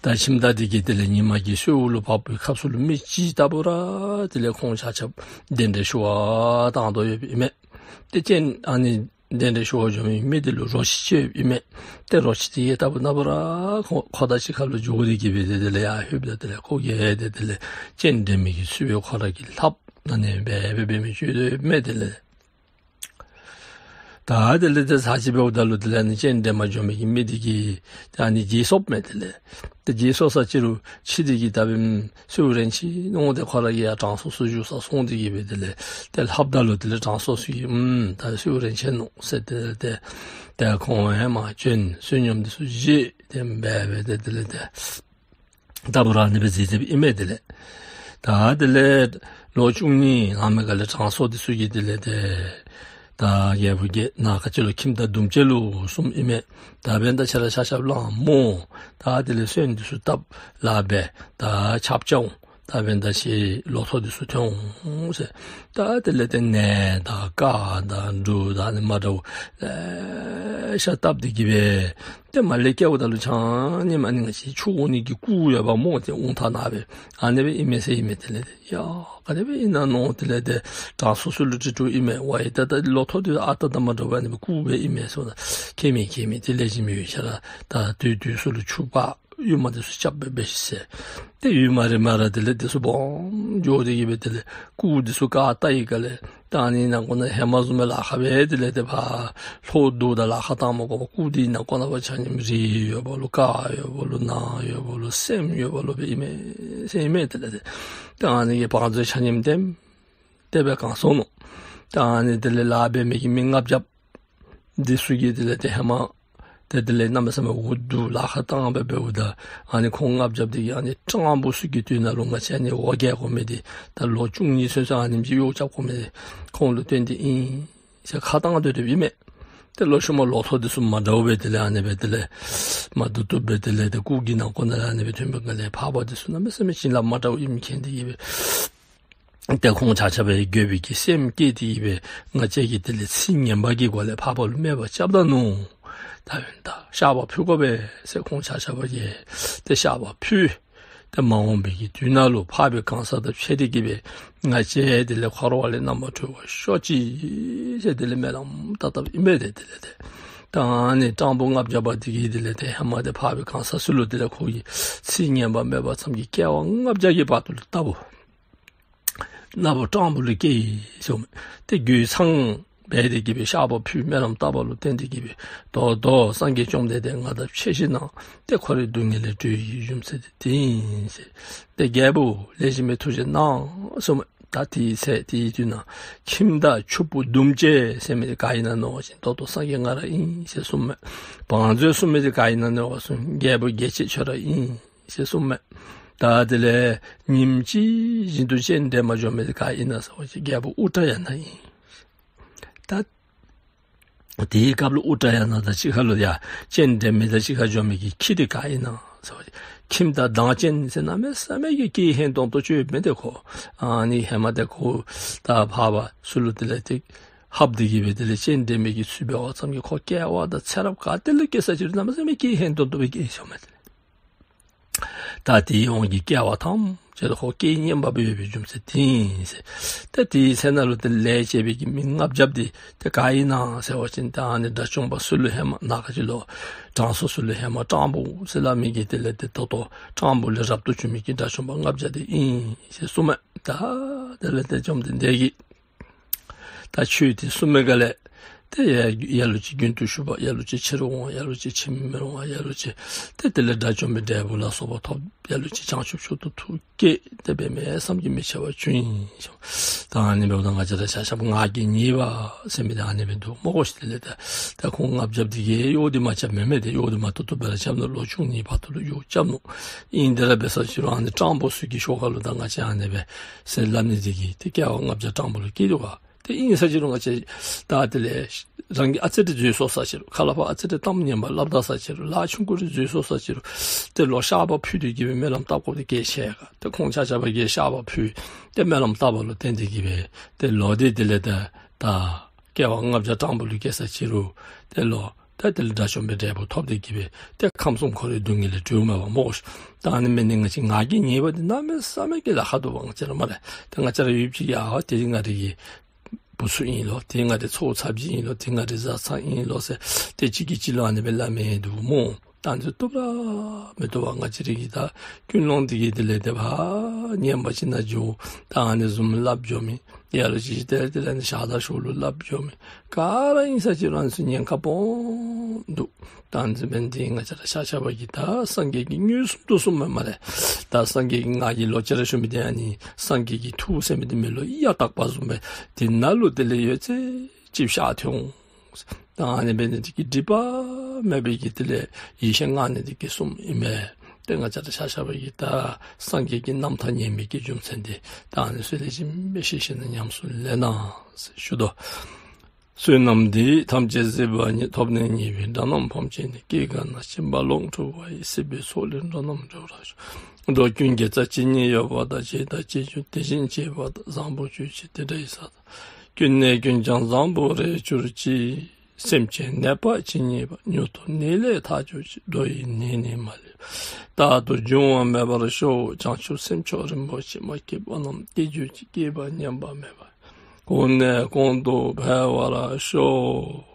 ད་ཁྱིམ་བདག་འདི་གིས་དེ་ལས་ཉི་མ་གི་གསོལཝ་ལུ་བབས་པའི་སྐབས་སུ་ལུ་མི་ཅིག་ལྟ་བུ་ར་དེ་ལས་ཁོང་ཆ་ཁྱབ་གདན་འདྲེན་ཞུ་བར་བཏང་དོ་ཡོདཔ་ཨིན་མས། ཏེ་སྤྱན་ཨ་ནི་གདན་འདྲེན་ཞུ་བར་འགྱོ་མི་མི་འདི་ལུ་རོ་ཁྱི་ཅིག་ཡོདཔ་ཨིན་མས། ཏེ་རོ་ཁྱི་འདི་གིས་ལྟ་བུ་ན་བུ་ར་ཁོ་ཁོ་དང་གཅིག་ཁར་ལུ་འགྱོ་སྟེ་གི་སྦེ་ཏེ་དེ་ལས་ཡར་ལྷོདཔ་ད་དེ་ལས་ཁོ་གིས་ཏེ་དེ་ལས་སྤྱན་འདྲེན་མི་གི་ཚུལ་སྦེ་ཁོ་ར་གིས་ལྷབ་ཨ་ནི་སྦེ་སྦེ་འབད་མི་ཅིག་ཡོདཔ་ཨིན་མས། དེ་ལས་ ད་དེ་ལས་ཏེ་ཚར་གཅིག་འབདཝ་ད་ལུ་དེ་ལས་ཨ་ནི་སྤྱན་འདྲེན་པར་འགྱོ་མི་གི་མི་དེ་གིས་ཏེ་ཨ་ནི་བརྗེད་སོཔ་མས། དེ་ལས་ཏེ་བརྗེད་སོ་ས་ཅིག་རུང་ཕྱི་དེ་གིས་ད་འབདན་སེའུ་རན་ཆེན་ནོ། ཏེ་ཁོ་ར་གིས་ཡར་དྲང་སྲོང་ཚུ་བཞུགས་སར་སོང་སྟེ་གིས་སྦེ་དེ་ལས་ཏེ་ལྷབ་ད་ལུ་དེ་ལས་དྲང་སྲོང་ཚུ་གིས་ཨུམ་ད་སེའུ་རན་ཆེན་ནོ་ཟེར་ཏེ་ཏེ་ཏེ་ཁོང་ཧེ་མ་བྱོན་བསོད་སྙོམས་དེ་ཚུ་བཞེས་ཏེ་འབད་སྦེ་ཏེ་དེ་ལས་ཏེ་ལྟ་བུ་ར་ཨ་ནི་སྦེ་མཛད་མཛདཔ་ཨིན་མས། དེ་ལས་ད་དེ་ལས་ལོ་བཅུ་གཉིས་ལང་མི་ག་ལས་དྲང་སྲོང་དེ་ཚུ་གིས་དེ་ལས་ཏེ་ད་རྒྱལ་བུ་གིས་ནཱ་ག་ཅི་ལོ་ཁྱིམ་བདག་དུམ་ཅན་ལུ་གསུངམ་ཨིན་མས། ད་འབདན་ད་ཁྱེད་ར་ཆ་ཁྱབ་ལངམ་སྨོ། ད་དེ་ལས་སོན་དེ་ཚུ་བཏབ་ལཱ་འབད་ད་ཆབ་རྐྱབ་འོང་། ད་འབདན་ད་ཁྱེད་ལོ་ཐོག་དེ་ཚུ་ཐོན་འོང་ཟེར། ད་དེ་ལས་ཏེ་ནས་དང་དཀར་དང་འབྲུ་དང་ཨ་ནི་མ་འདྲཝ་ལེ་ཤ་བཏབ་སྟེ་གིས་སྦེ་ཏེ་མར་ལས་བསྐྱལཝ་ད་ལུ་ཆ་མཉམ་ཨ་ནི་ང་བཅས་ཆུ་འོང་ནི་གི་སྐུ་ཡོདཔ་སྨོ། ཏེ་རླུང་ཐག་ནང་སྦེ་ཨ་ནི་སྦེ་ཨིན་མས་ཟེར་ཨིན་མས། དེ་ལས་ཏེ་ཡ་ག་དེ་སྦེ་ཨིན་ན་མནོ། དེ་ལས་ཏེ་དྲང་སྲོང་ཚུ་ལུ་དྲི་དྲིཝ་ཨིན་མས། ཝའི་ད་ད་ལོ་ཐོག་དེ་ཨ་རྟག་དང་མ་འདྲཝ་ཨ་ནི་སྦེ་སྐུ་སྦེ་ཨིན་མས་ཟེརཝ་ད་ཁྱད་མེད་ཁྱད་མེད་དེ་ལས་ཅིག་མི་ཡོད། ཁྱེད་ར་ད་དུས་དུས་སུ་ལུ་ཆུ་ཕར་ཡུར་མ་དེ་ཚུ་རྐྱབ་སྦེ་འབད་ཤིག་ཟེར། ཏེ་ཡུན་མ་རིངམ་ར་དེ་ལས་དེ་ཚུ་སྦོམ་འགྱོ་སྟེ་གིས་སྦེ་དེ་ལས་སྐུ་དེ་ཚུ་ཀ་བཏགས་ཡི་ག་ལས་ད་ཨ་ནི་ནང་ཁོག་ནང་ཧེ་མ་བཟུམ་སྦེ་ལཱ་ཁག་སྦེ་དེ་ལས་ཏེ་ཕར་ལྷོ་བསྡུ་ད་ལཱ་ཁག་བཏང་མ་དགོ་པར་སྐུ་དེ་ནང་ཁོག་ནང་ཕར་ཆ་མཉམ་རི་ཡོདཔ་ལོ་དཀར་ཡོདཔ་ལོ་ནག་ཡོདཔ་ལོ་སེམ་ཡོདཔ་ལོ་སྦེ་ཨིན་མས་ཟེར་ཨིན་མས། དེ་ལས་ཏེ་ད་ཨ་ནི་གི་བང་མཛོད་ཆ་མཉམ་ལྟེམ་ལྟེ་སྦེ་གང་སོང་ནུག། ད་ཨ་ནི་དེ་ལས་ལཱ་འབད་མི་གི་མི་ལྔ་བརྒྱ་དེ་ཚུ་གིས་དེ་ལས་ཏེ་ཧེ་མ་ཏེ་དེ་ལས་གནམ་མེད་ས་མེད་འུ་སྡུག་ལཱ་ཁག་བཏང་སྦེ་འབདཝ་ད་ཨ་ནི་ཁོང་ལྔ་བརྒྱ་དེ་གིས་ཨ་ནི་སྤྲང་པོ་ཚུ་གི་དུས་ནང་ལུ་ང་བཅས་ཨ་ནི་འོ་བརྒྱལ་དགོ་མི་དེ་ད་ལོ་བཅུ་གཉིས་ཚུན་ཚོད་ཨ་ནེམ་ཅིག་གཡོག་རྐྱབ་དགོ་མི་དེ་ཁོང་ལུ་བརྟེན་ཏེ་ཨིན་ཟེར་ཁ་བཏང་སྡོད་སྡོདཔ་ཨིན་མས། ཏེ་ལོག་ཤུལ་མ་ལོ་ཐོག་དེ་ཚུ་མ་འདྲཝ་སྦེ་དེ་ལས་ཨ་ནི་སྦེ་དེ་ལས་མ་བཏུབ་བཏུབ་སྦེ་དེ་ལས་ཏེ་སྐུ་གི་ནང་ཁོག་ནང་ལས་ཨ་ནི་སྦེ་ཐོན་པའི་སྒང་ལས་འཕགས་པ་དེ་ཚུ་གནམ་མེད་ས་མེད་བྱིན་རླབས་མ་འདྲཝ་ཨིནམ་མཁྱེན་ཏེ་གིས་སྦེ་ཏེ་ཁོང་ཆ་ཁྱབ་སྦེ་འགྱོད་པའི་གི་སེམས་བསྐྱེད་དེ་གིས་སྦེ་ང་བཅས་ཀྱིས་དེ་ལས་ཚིག་ངན་པ་གི་སྒོ་ལས་འཕགས་པ་ལུ་སྨད་པ་རྐྱབ་ད་ནུག། ད་འབདན་ད་བཤགས་པ་ཕུལ་དགོ་པས་ཟེར་ཁོང་ཆ་ཁྱབ་ཀྱིས་ཏེ་བཤགས་པ་ཕུལ། ཏེ་མ་འོངས་པའི་གི་དུས་ནང་ལུ་འཕགས་པའི་གང་ཟག་དང་ཕྱད་དེ་གིས་སྦེ་ང་བཅས་དེ་ལས་འཁོར་བ་ལས་རྣམ་པར་གྲོལ་བར་ཤོག་ཅིག་ཟེར་དེ་ལས་སྨོན་ལམ་བཏབ་བཏབཔ་ཨིན་པས། ཏེ་དེ་ལས་ཏེ་ད་ཨ་ནི་སྤྲང་པོ་ལྔ་བརྒྱ་པ་དེ་གིས་དེ་ལས་ཏེ་ཧེ་མ་ཏེ་འཕགས་པའི་གང་ཟག་ཚུ་ལུ་དེ་ལས་ཁོ་གིས་ཚིག་ངན་པ་སྨྲས་པ་ཙམ་གྱིས་སྐྱེ་བ་ལྔ་བརྒྱ་གི་བར་དུ་ལུ་ལྟ་བུ་ན་བུ་སྤྲང་པོ་ལུ་སྐྱེས་ཡི་ཟེར་མས། ཏེ་རྒྱུད་ཚང་སྦེ་དེ་གིས་སྦེ་བཤགས་པ་ཕུལ་སྨོན་ལམ་བཏབ་པ་ལུ་བརྟེན་ཏེ་གིས་སྦེ་ད་ལྟོ་སངས་རྒྱས་བཅོམ་ལྡན་འདས་ང་དང་ཕྱད་ཞིནམ་ལས་ཏེ་འཁོར་བའི་སྡུག་བསྔལ་ལས་གྲོལ་ཡི་རྒྱུ་མཚན་དེ་དེ་ཨིན་ཟེར། ཏེ་རྒྱལ་པོ་ལེགས་ཤོམ་སྦེ་ཐུགས་རྗེ་གནང་ཟེར་མས། ད་དེའི་ཚེ་དེའི་དུས་ནང་ཁྱིམ་བདག་ཕྱུག་པོ་དུམ་ཅན་ཟེར་མི་དེ་ག་ཨིན་ན་མནོ་བ་ཅིན་ད་ལྟོ་སངས་རྒྱས་ང་ར་ཨིན་ཟེར་གསུངས་མས། བང་མཛོད་སྲུང་མི་དེ་ག་ཨིན་ན་མནོ་བ་ཅིན་རྒྱལ་པོ་རྒྱལ་བྱེད་ཁྱོད་ར་ཨིན་ཟེར་གསུངས་མས། ད་དེ་ལས་ཉིནམ་གཅིག་བཞིན་དུ་སྤྱན་འདྲེན་པར་འགྱོ་མི་དེ་ག་ཨིན་ན་ཟེར་བ་ཅིན་རྒྱལ་པོ་ཨུ་ཏྲ་ཡ་ན་ཨིན། ད་དེའི་སྐབས་ལུ་ཨུ་ཏྲ་ཡ་ན་དང་གཅིག་ཁར་ལུ་ཡ་སྤྱན་འདྲེན་མི་དང་གཅིག་ཁར་འགྱོ་མི་གི་ཁྱི་དེ་ག་ཨིན་ན་ཟེར་བ་ཅིན་ཁྱིམ་བདག་མདངས་ཅན་ཟེར་གནམ་མེད་ས་མེད་ཀྱི་སྐད་ཧན་ཏོང་ཏོ་ཅིག་ཡོད་མི་དེ་ཁོ། ཨ་ནི་ཧེ་མ་ཏེ་ཁོ་ད་འཕགས་པ་ཚུ་ལུ་དེ་ལས་ཏེ་ལྷབ་སྟེ་གིས་སྦེ་དེ་ལས་སྤྱན་འདྲེན་མི་གི་ཚུལ་འབད་བ་ཙམ་གྱིས་ཁོ་སྐྱེ་བ་དང་ཚེ་རབས་ག་ཏེ་ལུ་སྐྱེ་ས་ཅིག་རུང་གནམ་མེད་ས་མེད་སྐད་ཧན་ཏོང་ཏོ་སྦེ་སྐྱེས་ཡོད་མས། དེ་ལས་ད་དེའི་དབང་གིས་སྐྱེ་བ་ཐམས་ཅད་ལུ་ཁོ་སྐད་སྙན་པ་སྦེ་ཡོད་པའི་རྒྱུ་མཚན་དེ་ཨིན་ཟེར། ཏེ་དེའི་ཚེ་ནང་ལུ་ཏེ་ལས་བྱེད་པའི་གི་མི་ལྔ་བརྒྱ་དེ་ཏེ་ག་ཨིན་ན་ཟེར་བ་ཅིན་ད་ཨ་ནི་དགྲ་བཅོམ་པ་ཚུ་ལུ་ཧེ་མ་ནཱ་ག་ཅི་ལོ་དྲང་སྲོང་ཚུ་ལུ་ཧེ་མ་སྤྲང་པོ་ཟེར་སླབ་མི་གི་དེ་ལས་ཏེ་ད་ལྟོ་སྤྲང་པོ་ལས་རབ་ཏུ་བྱུང་མི་གི་དགྲ་བཅོམ་པ་ལྔ་བརྒྱ་དེ་ཨིན་ཟེར་གསུངས་མས། ད་དེ་ལས་ཏེ་བཅོམ་ལྡན་འདས་ཀྱིས་ད་ཆོས་དེ་གསུངས་མི་ག་ལས་ཏེ་ལ་ལུ་ཅིག་རྒྱུན་དུ་ཞུགས་པ། ལ་ལུ་ཅིག་ཕྱིར་འོང་བ། ལ་ལུ་ཅིག་ཕྱིར་མི་འོང་བ། ལ་ལུ་ཅིག་ཏེ་དེ་ལས་དགྲ་བཅོམ་པའི་འབྲས་བུ་ལ་སོགས་པ་ཐོབ། ལ་ལུ་ཅིག་བྱང་ཆུབ་མཆོག་ཏུ་ཐུགས་བསྐྱེད་དེ་འབད་མི་བསམ་གྱིས་མི་ཁྱབ་པ་བྱུང་ཡི། ད་ཨ་ནི་འབདཝ་ད་ང་བཅས་ར་ཆ་ཁྱབ་ངག་གི་ཉེས་པ་ཟེར་མི་དེ་ཨ་ནི་སྦེ་འདུག་སྨོ། གོ་ཤིག། དེ་ལས་ད་ད་ཁོང་ལྔ་བརྒྱ་དེ་གིས་གཡོག་དེ་མ་རྐྱབ་མེན་མས། ཏེ་གཡོག་དེ་མ་ཏོག་ཏོ་སྦེ་ར་རྐྱབ་ནུག། ལོ་བཅུ་གཉིས་བར་དུ་ལུ་གཡོག་རྐྱབ་ནུག། ཨིན་དེ་ར་འབད་ས་ཅིག་རུང་ཨ་ནི་སྤྲང་པོ་ཚུ་གི་ཤོ་ཁ་ལུ་ད་ང་བཅས་ཨ་ནི་སྦེ་ཟེར་སླབ་ནི་དེ་གིས་ཏེ་སྐྱེ་བ་ལྔ་བརྒྱ་སྤྲང་པོ་ལུ་སྐྱེས་འདུག་ག། ཏེ་ཨིན་ས་ཅིག་རུང་ང་བཅས་ད་དེ་ལས་རང་གིས་ཨ་ཙི་རེ་འཛོལ་སོང་ས་ཅིག་རུང་ཁ་སླབ་པ་ཨ་ཙི་རེ་གཏམ་ངན་པ་སླབ་ད་ས་ཅིག་རུང་ལཱ་ཆུང་ཀུ་རེ་འཛོལ་སོང་ས་ཅིག་རུང་ཏེ་ལོག་བཤགས་པ་ཕུལ་ཏེ་གིས་སྦེ་སྨོན་ལམ་བཏབ་དགོཔ་དེ་གལ་ཆེ་ག། ཏེ་ཁོང་ཆ་ཁྱབ་ཀྱིས་བཤགས་པ་ཕུལ་ཏེ་སྨོན་ལམ་བཏབ་པ་ལུ་བརྟེན་ཏེ་གིས་སྦེ་ཏེ་ལོག་སྟེ་དེ་ལས་ད་ད་སྐྱེ་བ་ལྔ་བརྒྱ་སྤྲང་པོ་ལུ་སྐྱེས་ས་ཅིག་རུང་ཏེ་ལོག་ད་དེ་ལས་དགྲ་བཅོམ་པའི་འབྲས་བུ་ཐོབ་སྟེ་གིས་སྦེ་ཏེ་ཁམས་གསུམ་འཁོར་བའི་སྡུག་བསྔལ་ལས་གྲོལཝ་མས་པ་སྨོ། ད་ཨ་ནི་མེན་ནི་ང་བཅས་ངག་གི་ཉེས་པ་འདི་གནམ་མེད་ས་མེད་ཀྱི་ལཱ་ཁག་འདུག་པ། ང་བཅས་ར་སྨ་རེ། ད་ང་བཅས་ར་ཡུདཔ་ཅིག་ཡ་དེ་ང་རའི་གི་བུ་ཚུ་ཨིན་ལོ། དེ་ང་རའི་ཚའོ་ཚ་བྱི་ཨིན་ལོ། དེ་ང་རའི་བཟའ་ཚང་ཨིན་ལོ་ཟེར་ཏེ་གཅིག་གིས་གཅིག་ལུ་ཨ་ནི་སྦེ་སླབ་མི་འདུག་སྨོ། ད་ཨ་ནི་བཏུབ་ར་མི་བཏུབ་པ། ང་བཅས་རའི་གི་ད་ཀུན་སློང་འདི་གིས་དེ་ལས་ཏེ་ཕར་ ཉན་པ་ཅིན་ན་འགྱོ། ད་ཨ་ནི་བཟུམ་སླབ་འགྱོ་མི། ཡ་ལ་ཅིག་ཅིག་དེ་ལས་དེ་ལས་ནི་ཤ་དང་ཞོ་ལུ་སླབ་འགྱོ་མི། ག་ར་ཨིན་ས་ཅིག་རང་ཚུ་ཉེན་ཁ་སྦོམ་འདུག། ད་ཨ་ནི་འབད་ནི་འདི་ང་བཅས་ར་ཤ་ཤ་བ་གིས་ད་སངས་རྒྱས་ཀྱིས་མངོན་སུམ་དུ་གསུངམ་མས་སྨ་རེ། ད་སངས་རྒྱས་ཀྱིས་ང་གིས་ལོག་ཅི་ར་ཞུ་མི་འདི་ཨ་ནི་སངས་རྒྱས་ཀྱི་ཐུགས་ཟེར་མི་འདི་མེ་ལོང་གཡའ་དག་པ་བཟུམ་སྦེ་དེ་ནང་ལུ་དེ་ལས་ཡོད་ཚད་ཅིག་ཤར་ཏེ་འོང་། ད་ཨ་ནི་འབད་ནི་འདི་གིས་སྒྲིབ་པ་མེད་པའི་གི་དེ་ལས་ཡེ་ཤེས་མངའ་ནི་འདི་གིས་གསུངམ་ཨིན་མས། ཏེ་ང་བཅས་ར་ཤ་ཤ་བ་གིས་ད་སངས་རྒྱས་ཀྱི་རྣམ་ཐར་ཉན་མི་གི་རྒྱུ་མཚན་འདི་ད་ཨ་ནི་ཚུ་ལེགས་ཤོམ་སྦེ་ཤེས་ཤེས་ནི་ཉམས་སུ་ལེན་གནང་ཟེར་ཞུ་དོ། བསོད་ནམས་འདི་ཡིས་ཐམས་ཅད་གཟིགས་པ་ཉིད། ཐོབ་ནས་ཉེས་པའི་དགྲ་རྣམས་ཕམ་བྱས་ནས། སྐྱེ་རྒ་ན་འཆིའི་རྦ་ཀློང་འཁྲུགས་པ་ཡི། སྲིད་པའི་མཚོ་ལས་འགྲོ་རྣམས་སྒྲོལ་བར་ཤོག། འགྲོ་ཀུན་དགེ་རྩ་ཇི་སྙེད་ཡོད་པ་དང་། བྱས་དང་བྱེད་འགྱུར་དེ་བཞིན་བྱེད་པ་དང་། བཟང་པོ་ཇི་བཞིན་དེ་འདྲ་ཡི་ས་དག། ཀུན་ནས་ཀུན་ཀྱང་བཟང་པོར་རེག་གྱུར་ཅིག། སེམས་ཅན་ནད་པ་ཇི་སྙེད་པ། མྱུར་དུ་ནད་ལས་ཐར་གྱུར་ཅིག། འགྲོ་ཡི་ནད་ནི་མ་ལུས་པ། རྟག་ཏུ་འབྱུང་བ་མེད་པར་ཤོག། བྱང་ཆུབ་སེམས་མཆོག་རིན་པོ་ཆེ། མ་སྐྱེས་པ་རྣམས་སྐྱེ་གྱུར་ཅིག། སྐྱེས་པ་ཉམས་པ་མེད་པ། གོང་ནས་གོང་དུ་འཕེལ་བར་ཤོག།